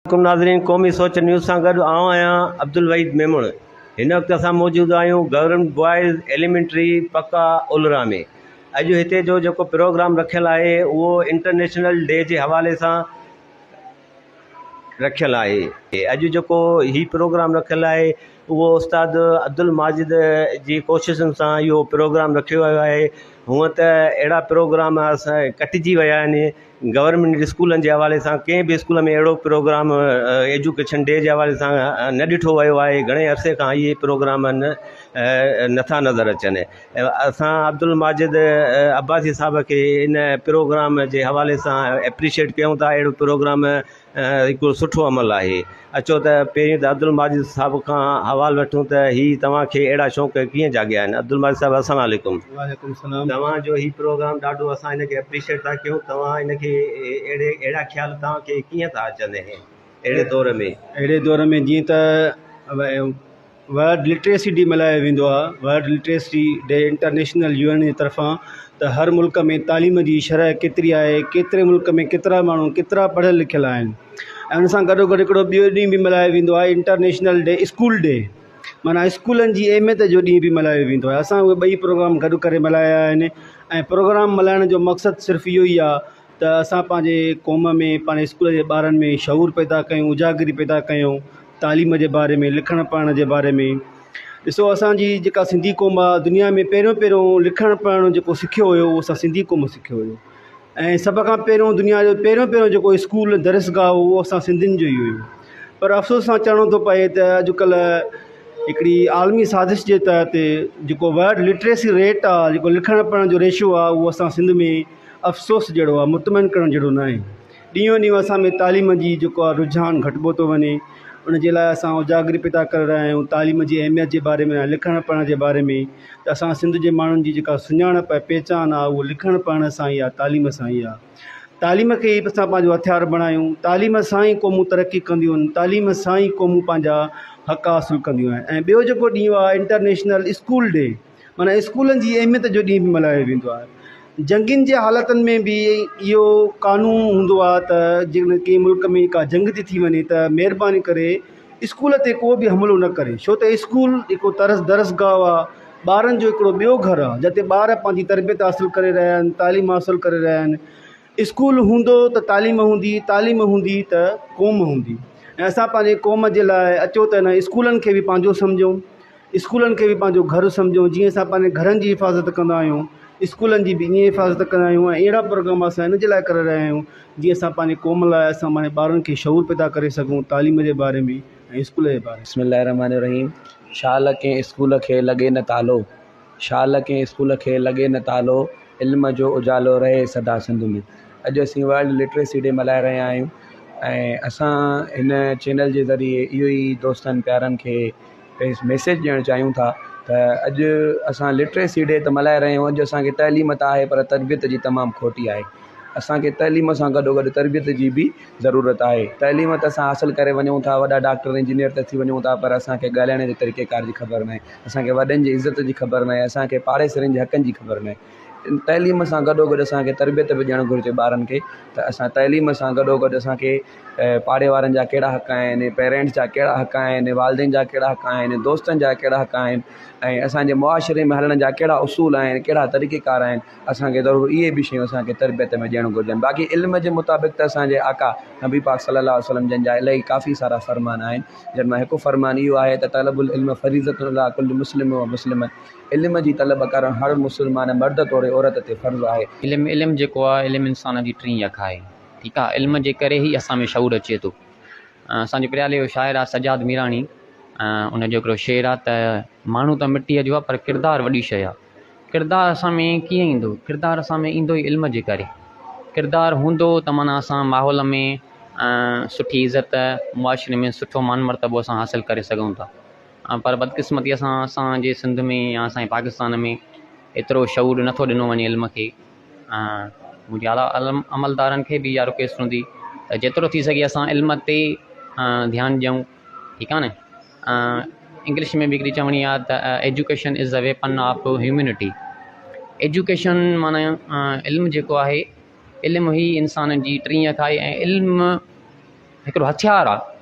عليڪم ناظرين قومي سوچ نيوز سان گڏ آئون آهيان عبدالوحيد ميمڻ هن وقت اسان موجود آهيون گورنمينٽ بوائز ايليمينٽري پڪا اولرا ۾ اڄ هتي جو جيڪو پروگرام رکيل آهي اهو انٽرنيشنل ڊي جي حوالي سان رکيل آهي اڄ جيڪو هي پروگرام رکيل آهي اهو استاد عبدالماجد جي ڪوششن سان اهو پروگرام رکيو ويو آهي هونء ته اهڙا پروگرام اسان ڪٽجي ويا آهن گورنمينٽ اسڪولن جي حوالي سان ڪنهن به اسڪول ۾ اهڙو پروگرام ايجوڪيشن ڊي جي حوالي سان نه ڏٺو ويو آهي گهڻي عرصي کان اهي پروگرام نٿا نظر اچن اسان عبدالماجد عباسي صاحب کي ان پروگرام جي حوالي سان ايپريشيئيٽ ڪيون ٿا اهڙو پروگرام هڪ سٺو عمل آهي. اچو ته پهرين ته عبدالماجد صاحب کان حوال وٺون ته هي توهان کي اهڙا شوق ڪيئن جاڳيا آهن. عبدالماجد صاحب السلام عليڪم. وعليڪم السلام. توهان جو هي پروگرام ڏاڍو اسان ان کي اپريشيئيٽ ٿا ڪيون توهان ان کي اهڙي اهڙا خيال توهان کي ڪيئن ٿا اچن اهڙي دور ۾. اهڙي دور ۾ جيئن ته ورلڊ لٽريسي ڊي ملهايو ويندو آهي world literacy day international U N جي طرفان ته هر ملڪ ۾ تعليم جي شرح ڪيتري آهي ڪيتري ملڪ ۾ ڪيترا ماڻهو ڪيترا پڙهيل لکيل آهن ۽ ان سان گڏو گڏ هڪڙو ٻيو ڏينهن به ملهايو ويندو آهي انٽرنيشنل ڊي اسڪول ڊي معنيٰ اسڪولن جي اهميت جو ڏينهن به ملهايو ويندو آهي اسان اهي ٻئي پروگرام گڏ ڪري ملهايا آهن ۽ پروگرام ملهائڻ جو مقصد صرف اهو ئي آهي ته اسان پنهنجي قوم ۾ پنهنجي اسڪول جي ٻارن ۾ شعور پيدا ڪيون اجاگري پيدا ڪيون تعليم جي باري ۾ لکڻ پڙهڻ جي باري ۾ ڏسو اسانجي جيڪا سنڌي قوم آهي دنيا ۾ پهريون پهريون لکڻ پڙهڻ جيڪو سکيو هيو اهو اسان سنڌي قوم سکيو هيو ۽ سڀ کان پهريون دنيا جو پهريون پهريون جيڪو اسڪول درسگاهه هو اهو اسان سنڌين جو ئي هيو پر افسوس سان چوڻو ٿو پئي ته اڄڪلهه هڪڙي عالمي سازش جي تحت جيڪو ورلڊ لٽريسي ريٽ آهي جيڪو لکڻ پڙهڻ جو ريشو آهي اهو اسان سنڌ ۾ افسوس جهڙو آهي مطمئن ڪرڻ جهڙو ناهي. ڏينهون ڏينهن اسان ۾ تعليم جي جيڪو آهي رجحان گهٽبو ٿو وڃي ان جي لاء اسان اجاگري پيدا ڪري رهيا آهيون تعليم جي اهميت جي باري ۾ لکڻ پڙهڻ جي باري ۾ ته اسان سنڌ جي ماڻهن جي جيڪا سڃاڻپ ۽ پهچان آهي اهو لکڻ پڙهڻ سان ئي آهي تعليم سان ئي آهي تعليم کي ئي اسان پنهنجو هٿيار بڻايون تعليم سان ئي قومون ترقي ڪنديون آهن تعليم سان ئي قومون پنهنجا حق حاصل ڪنديون آهن ۽ ٻيو جيڪو ڏينهن آهي انٽرنيشنل اسڪول ڊي معنيٰ اسڪولن جي اهميت جو ڏينهن به ملهايو ويندو آهي. جنگين جي حالتن ۾ به اهو قانون هوندو آهي ته جيڪڏهن ڪنهن ملڪ ۾ ڪا جنگ ٿي ٿي وڃي ته مهرباني ڪري اسڪول تي ڪو به حملو نه ڪري ڇو ته اسڪول هڪ ترس درسگاهه آهي ٻارن جو هڪڙو ٻيو گهر آهي جتي ٻار پنهنجي تربيت حاصل ڪري رهيا آهن تعليم حاصل ڪري رهيا آهن اسڪول هوندو ته تعليم هوندي تعليم هوندي ته قوم هوندي ۽ اسان پنهنجي قوم جي لاء اچو ته هن اسڪولن کي به پنهنجو سمجهون اسڪولن کي به پنهنجو گهر سمجهون جيئن اسان پنهنجي گهرن جي حفاظت ڪندا آهيون اسڪولن جي به ائين حفاظت ڪندا آهيون ۽ اهڙا پروگرام اسان ان جي لاء ڪري رهيا آهيون جيئن اسان پنهنجي قوم لاء اسان پنهنجي ٻارن کي شعور پيدا ڪري سگهون تعليم جي باري ۾ ۽ اسڪول جي باري ۾. بسم الله الرحمٰن الرحيم شال ڪنهن اسڪول کي لڳي نه تالو شال ڪنهن اسڪول کي لڳي نه تالو علم جو اجالو رهي سدا سنڌ ۾ اڄ اسين ورلڊ لٽريسي ڊي ملهائي رهيا آهيون ۽ اسان هن چينل جي ذريعي اهو ئي دوستن پيارن کي ميسيج ڏيڻ چاهيون ٿا ته اڄ اسان لٽريسي ڊي ته ملهائي رهيا آهيون اڄ اسان کي تعليم ته آهي پر تربيت جي تمام کوٽي آهي اسان کي تعليم سان گڏو گڏ تربيت جي به ضرورت آهي تعليم ته اسان حاصل ڪري وڃون ٿا وڏا ڊاڪٽر انجنيئر ته ٿي وڃون ٿا پر اسان کي ڳالهائڻ جي طريقي ڪار جي خبر ناهي اسان کي وڏن جي عزت جي خبر ناهي اسان کي پاڙيسرين جي حقن جي خبر ناهي تعليم سان گڏو گڏ اسان کي تربيت به ڏيڻ گهرجي ٻارن کي ته اسان تعليم سان گڏو گڏ اسان کي پاڙي وارن جا ڪهڙا حق آهن پيرنٽس جا ڪهڙا حق آهن والدين جا ڪهڙا حق آهن دوستن جا ڪهڙا حق آهن ۽ اسان جي معاشري ۾ هلڻ جا ڪهڙا اصول آهن ڪهڙا طريقي ڪار آهن اسان کي ضرور اهي به شيون اسان کي تربيت ۾ ڏيڻ گهرجن باقي علم جي مطابق ته اسان جي آقا نبي پاڪ صلي الله عليه وسلم جن جا الاهي ڪافي سارا فرمان آهن جن مان هڪ فرمان اهو آهي ته طلب العلم فريضة علي ڪل مسلم و مسلمة علم جي طلب ڪرڻ هر مسلمان مرد توڙي عورت تي فرض آهي. علم علم جيڪو آهي علم انسان جي ٽين اک آهي ٺيڪ آهي علم جي ڪري ئي اسان ۾ شعور اچي ٿو اسان جو پريالي جو شاعر آهي سجاد ميراڻي ان جو هڪڙو شعر آهي ته ماڻهو ته مٽيء جو آهي پر ڪردار وڏي شيء آهي ڪردار اسان ۾ ڪيئن ايندو ڪردار اسان ۾ ايندو ئي علم جي ڪري ڪردار هوندو ته معنيٰ اسان ماحول ۾ سٺي عزت معاشري ۾ سٺو مان مرتبو اسان حاصل ڪري سگهون ٿا پر بدقسمتيء سان اسان جي سنڌ ۾ يا اسان جي پاڪستان ۾ ايترو شعور نٿو ڏنو وڃي علم کي منهنجي اعليٰ عملدارن کي به اها رڪويسٽ هوندي ته جيترو ٿي سگهي اسان علم تي ڌيان ڏيون ٺيڪ آهي نه انگلش ۾ به هڪڙي چوڻي آهي ته education is a weapon of humanity education معنيٰ علم جيڪو آهي علم ئي انسان جي ٽين اک آهي ۽ علم هڪڙو هٿيار آهي.